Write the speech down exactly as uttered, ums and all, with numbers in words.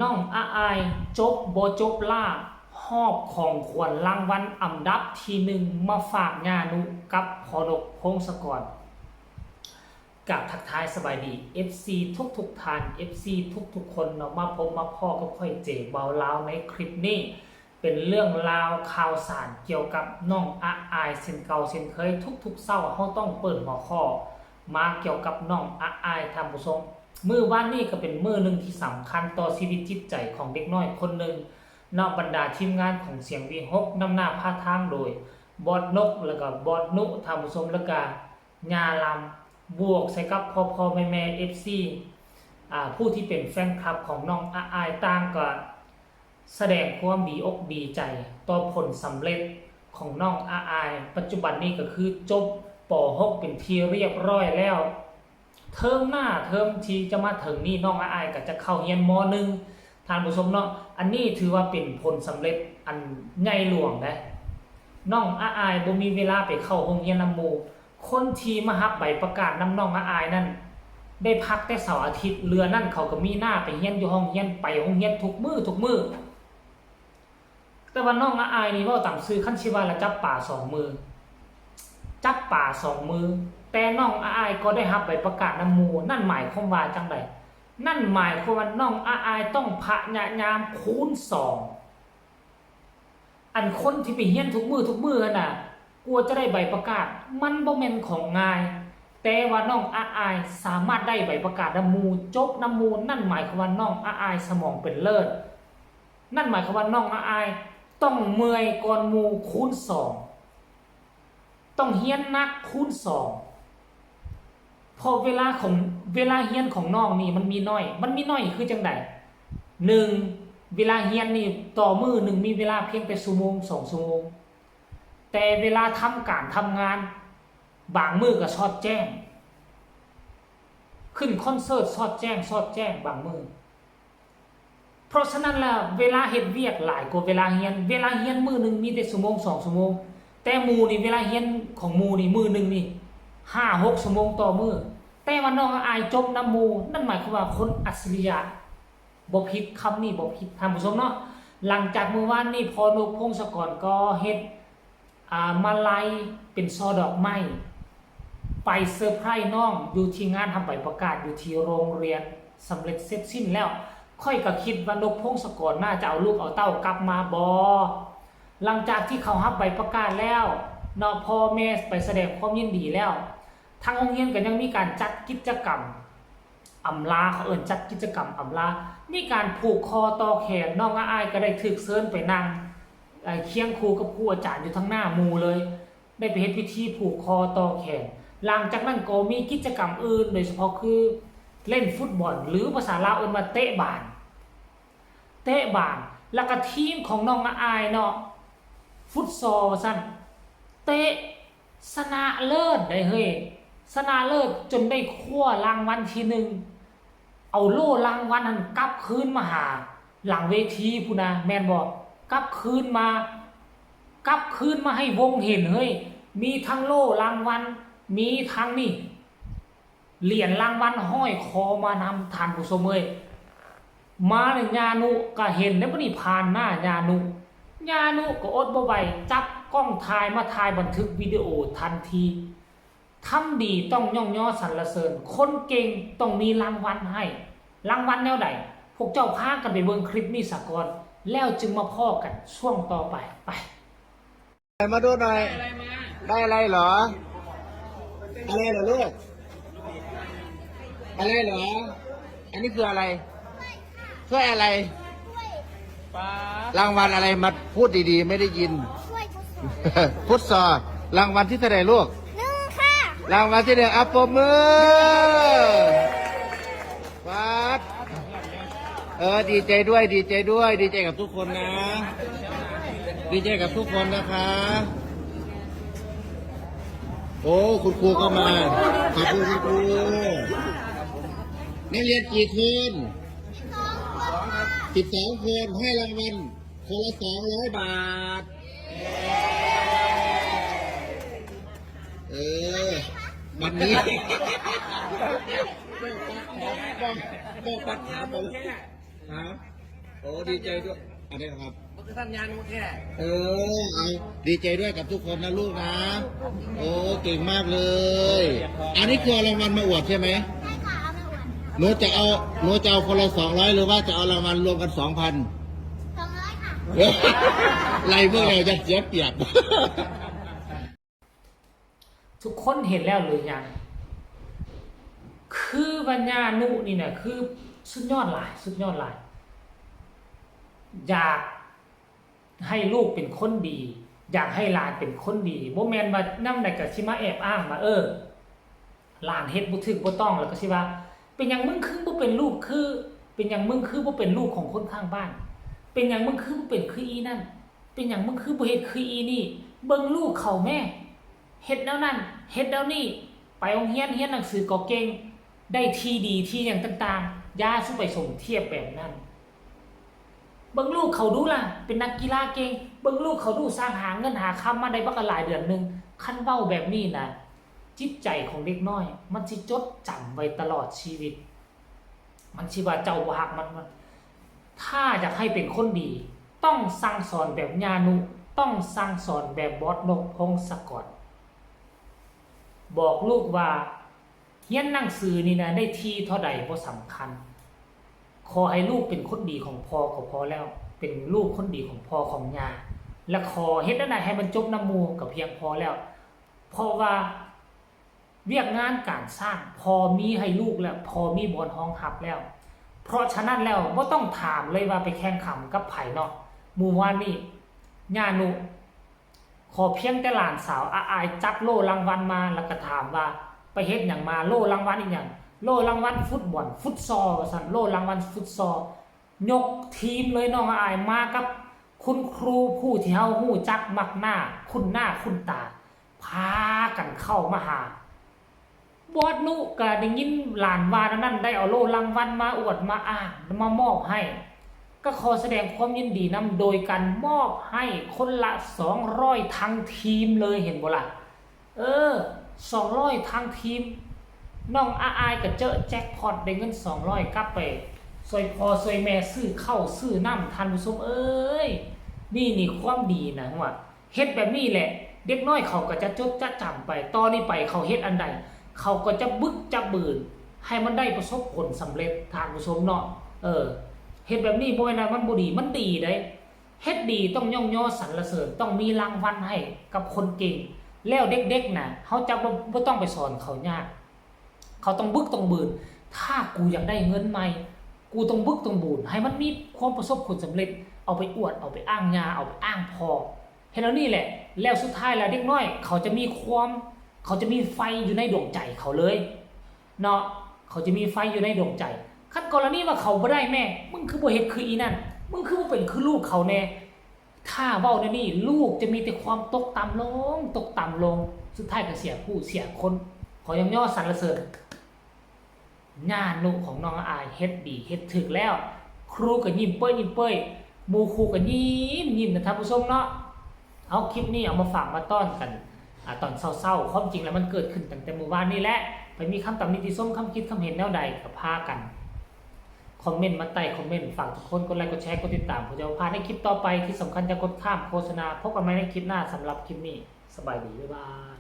น้องอาอายจบบ่จบล่า หอบของขวัญรางวัลอันดับที่หนึ่งมาฝากย่านุกับพ่อนกพงศกร กราบทักทายสบายดี เอฟซี ทุกๆท่าน เอฟซี ทุกๆคนเนาะ มาพบมาพ้อกับข้อยเจ บ่าวลาวในคลิปนี้ เป็นเรื่องราวข่าวสารเกี่ยวกับน้องอาอายเช่นเก่าเช่นเคย ทุกๆเช้าเฮาต้องเปิดหัวข้อมาเกี่ยวกับน้องอาอาย ท่านผู้ชม มื้อวานนี้ก็เป็นมื้อหนึ่งที่สำคัญต่อชีวิตจิตใจของเด็กน้อยคนหนึ่งเนาะ บรรดาทีมงานของเสียงวีหกนำหน้าพาทางโดยบอสนก แล้วก็บอสนุ ท่านผู้ชม แล้วก็ย่าลำ บวกใส่กับพ่อๆแม่ๆ เอฟซี อ่า ผู้ที่เป็นแฟนคลับของน้องอาอายต่างก็แสดงความดีอกดีใจต่อผลสำเร็จของน้องอาอาย ปัจจุบันนี้ก็คือจบ ป.หก เป็นที่เรียบร้อยแล้ว เทอมหน้าเทอมที่จะมาถึงนี่น้องอาอายก็จะเข้าเรียน ม.หนึ่ง ท่านผู้ชมเนาะ อันนี้ถือว่าเป็นผลสำเร็จอันใหญ่หลวงนะ น้องอาอายบ่มีเวลาไปเข้าโรงเรียนนำหมู่ คนที่มารับใบประกาศนำน้องอาอายนั่น ได้พักแต่เสาร์อาทิตย์ เหลือนั่นเขาก็มีหน้าไปเรียนอยู่โรงเรียน ไปโรงเรียนทุกมื้อทุกมื้อ แต่ว่าน้องอาอายนี่เว้าตามซื่อ คันสิว่าละจับปลาสองมือ จับปลาสองมือ แต่น้องอาอายก็ได้รับใบประกาศนำหมู่ นั่นหมายความว่าจั่งใด นั่นหมายความว่าน้องอาอายต้องพยายามคูณสอง อันคนที่ไปเรียนทุกมื้อทุกมื้อหั่นน่ะ กว่าจะได้ใบประกาศ มันบ่แม่นของง่าย แต่ว่าน้องอาอายสามารถได้ใบประกาศนำหมู่ จบนำหมู่ นั่นหมายความว่าน้องอาอายสมองเป็นเลิศ นั่นหมายความว่าน้องอาอายต้องเมื่อยก่อนหมู่คูณสอง ต้องเรียนหนักคูณสอง เพราะเวลาของ เวลาเรียนของน้องนี่มันมีน้อย มันมีน้อยคือจั่งใด หนึ่ง เวลาเรียนนี่ต่อมื้อหนึ่งมีเวลาเพียงแต่ชั่วโมงสองชั่วโมง แต่เวลาทำการทำงาน บางมื้อก็ซอดแจ้ง ขึ้นคอนเสิร์ตซอดแจ้ง ซอดแจ้งบางมื้อ เพราะฉะนั้นแล้วเวลาเฮ็ดเวียกหลายกว่าเวลาเรียน เวลาเรียนมื้อหนึ่งมีแต่ชั่วโมงสองชั่วโมง แต่หมู่นี่เวลาเรียนของหมู่นี่มื้อหนึ่งนี่ห้าหกชั่วโมงต่อมื้อ แต่ว่าน้องอาอายจบนำหมู่ นั่นหมายความว่าคนอัจฉริยะ บ่ผิด คำนี้บ่ผิด ท่านผู้ชมเนาะ หลังจากมื้อวานนี้พ่อนกพงศกรก็เฮ็ด อ่า มาลัยเป็นซอดอกไม้ ไปเซอร์ไพรส์น้องอยู่ที่งานรับใบประกาศอยู่ที่โรงเรียน สำเร็จเสร็จสิ้นแล้ว ข้อยก็คิดว่านกพงศกรน่าจะเอาลูกเอาเต้ากลับมาบ่ หลังจากที่เขารับใบประกาศแล้วเนาะ พ่อแม่ไปแสดงความยินดีแล้ว ทางโรงเรียนก็ยังมีการจัดกิจกรรมอำลา เขาเอิ้นจัดกิจกรรมอำลา มีการผูกคอต่อแขน น้องอาอายก็ได้ถูกเชิญไปนั่ง เอ่อ เคียงคู่กับครูอาจารย์อยู่ทางหน้าหมู่เลย ได้ไปเฮ็ดพิธีผูกคอต่อแขน หลังจากนั้นก็มีกิจกรรมอื่น โดยเฉพาะคือเล่นฟุตบอล หรือภาษาลาวเอิ้นว่าเตะบาล เตะบาล แล้วก็ทีมของน้องอาอายเนาะ ฟุตซอลว่าซั่น เตะชนะเลิศได้เฮ้ย ชนะเลิศจนได้คว้ารางวัลที่หนึ่ง เอาโล่รางวัลนั้นกลับคืนมาหาหลังเวทีพู้นนะ แม่นบ่ กลับคืนมา กลับคืนมาให้วงเห็นเฮ้ย มีทั้งโล่รางวัล มีทั้งนี่ เหรียญรางวัลห้อยคอมานำ ท่านผู้ชมเอ้ย มาเนี่ย ย่านุก็เห็นได้บ่นี่ ผ่านหน้าย่านุ ย่านุก็อดบ่ไหว จับกล้องถ่ายมาถ่ายบันทึกวิดีโอทันที ทำดีต้องย่องยอสรรเสริญ คนเก่งต้องมีรางวัลให้ รางวัลแนวใด พวกเจ้าพากันไปเบิ่งคลิปนี้ซะก่อน แล้วจึงมาพ้อกันช่วงต่อไป ไป มาดูหน่อย ได้อะไรเหรอ อะไรเหรอลูก อะไรเหรอ อันนี้คืออะไร ถ้วยอะไร รางวัลอะไร มาพูดดีๆ ไม่ได้ยิน ฟุตซอล รางวัลที่เท่าไหร่ลูก หนึ่งค่ะ รางวัลที่หนึ่ง อ่ะ ปรบมือ ป๊าด เออ ดีใจด้วย ดีใจด้วย ดีใจกับทุกคนนะ ดีใจกับทุกคนนะคะ โอ้ คุณครูก็มา ขอบคุณคุณครู นักเรียนกี่คน สิบสองคน ให้รางวัลคนละสองร้อยบาท เออ วันนี้ ต้องปัดขาผม ครับ โอ้ ดีใจด้วย อันนี้ครับ มันคือท่านยานุแท้ เออเอาดีใจด้วยกับทุกคนนะลูกนะ โอ้ เก่งมากเลย อันนี้คือเอารางวัลมาอวดใช่ไหม ใช่ค่ะ เอามาอวดค่ะ หนูจะเอาหนูจะเอาคนละสองร้อยหรือว่าจะเอารางวัลรวมกันสองพัน สองร้อยค่ะ ไล่เมื่อไหร่จะเสียเปรียบ ทุกคนเห็นแล้วหรือยัง คือว่าญานุนี่นะคือสุดยอดหลาย สุดยอดหลาย อยากให้ลูกเป็นคนดี อยากให้หลานเป็นคนดีบ่แม่นว่านำใดก็สิมาแอบอ้างว่าเออ หลานเฮ็ดบ่ถูกบ่ต้องแล้วก็สิว่า เป็นหยังมึงคือบ่เป็นลูกคือ เป็นหยังมึงคือบ่เป็นลูกของคนข้างบ้าน เป็นหยังมึงคือบ่เป็นคืออีนั่น เป็นหยังมึงคือบ่เฮ็ดคืออีนี่ เบิ่งลูกเขาแม่ เฮ็ดแนวนั้น เฮ็ดแนวนี้ ไปโรงเรียนเรียนหนังสือก็เก่ง ได้ที่ดีที่หยังต่างๆ อย่าสุไปสมเทียบแบบนั้น เบิ่งลูกเขาดูล่ะ เป็นนักกีฬาเก่ง เบิ่งลูกเขาดูสร้างหาเงินหาคำมาได้บักหลายเดือนหนึ่ง คันเว้าแบบนี้นะ จิตใจของเด็กน้อย มันสิจดจำไว้ตลอดชีวิต มันสิว่าเจ้าบ่ฮักมัน มัน ถ้าอยากให้เป็นคนดี ต้องสั่งสอนแบบญานุ ต้องสั่งสอนแบบบอสนกพงศกร บอกลูกว่า เรียนหนังสือนี่นะ ได้ที่เท่าใดบ่สำคัญ ขอให้ลูกเป็นคนดีของพ่อก็พอแล้ว เป็นลูกคนดีของพ่อของย่า และขอเฮ็ดแนวใดให้มันจบนำหมู่ก็เพียงพอแล้ว เพราะว่าเวียกงานการสร้างพ่อมีให้ลูกแล้ว พ่อมีบ่อนรองรับแล้ว เพราะฉะนั้นแล้วบ่ต้องถามเลยว่าไปแข่งขันกับไผเนาะ มื้อวานนี้ ย่านุ ขอเพียงแต่หลานสาวอาอายจับโล่รางวัลมา แล้วก็ถามว่าไปเฮ็ดหยังมา โล่รางวัลอีหยัง โล่รางวัลฟุตบอล ฟุตซอล ว่าซั่น โล่รางวัลฟุตซอล ยกทีมเลยน้องอาอาย มากับคุณครูผู้ที่เฮาฮู้จักมักหน้า คุ้นหน้าคุ้นตา พากันเข้ามาหา บอสนุก็ได้ยินหลานว่านั้นได้เอาโล่รางวัลมาอวดมาอ้างมามอบให้ ก็ขอแสดงความยินดีนำโดยการมอบให้คนละสองร้อยทั้งทีมเลย เห็นบ่ล่ะ เออ สองร้อยทั้งทีม น้องอาอายก็เจอแจ็คพอตได้เงินสองร้อยกลับไปซอยพ่อซอยแม่ซื้อข้าวซื้อน้ำ ท่านผู้ชมเอ้ย นี่นี่ความดีนะว่า เฮ็ดแบบนี้แหละ เด็กน้อยเขาก็จะจดจะจำไป ต่อนี้ไปเขาเฮ็ดอันใด เขาก็จะบึกจะบืน ให้มันได้ประสบผลสำเร็จ ท่านผู้ชมเนาะ เออ เฮ็ดแบบนี้บ่แม่นว่ามันบ่ดี มันดีเด้ เฮ็ดดีต้องย่องยอสรรเสริญ ต้องมีรางวัลให้กับคนเก่ง แล้วเด็กๆน่ะ เฮาจะบ่ บ่ต้องไปสอนเขายาก เขาต้องบึกต้องบืน ถ้ากูอยากได้เงินใหม่ กูต้องบึกต้องบูน ให้มันมีความประสบผลสำเร็จ เอาไปอวด เอาไปอ้างย่า เอาไปอ้างพ่อ เฮ็ดแนวนี้แหละ แล้วสุดท้ายแล้วเด็กน้อย เขาจะมีความ เขาจะมีไฟอยู่ในดวงใจเขาเลย เนาะ เขาจะมีไฟอยู่ในดวงใจ คันกรณีว่าเขาบ่ได้แม่ มึงคือบ่เฮ็ดคืออีนั่น มึงคือบ่เป็นคือลูกเขาแน่ ถ้าเว้าแนวนี้ ลูกจะมีแต่ความตกต่ำลง ตกต่ำลง สุดท้ายก็เสียผู้เสียคน ขอย่องยอสรรเสริญ ญานุของน้องอาอายเฮ็ดดี เฮ็ดถูกแล้ว ครูก็ยิ้มเป้ยยิ้มเป้ย หมู่ครูก็ยิ้มยิ้มนะท่านผู้ชมเนาะ เอาคลิปนี้เอามาฝากมาต้อนกัน อ่า ตอนเช้าๆ ความจริงแล้วมันเกิดขึ้นตั้งแต่มื้อวานนี้แหละ ไปมีคำตำหนิติชม คำคิดคำเห็นแนวใดก็พากัน คอมเมนต์มาใต้คอมเมนต์ ฝากทุกคนกดไลค์กดแชร์กดติดตาม เพื่อจะบ่พลาดในคลิปต่อไป ที่สำคัญอย่ากดข้ามโฆษณา พบกันใหม่ในคลิปหน้า สำหรับคลิปนี้ สบายดี บ๊ายบาย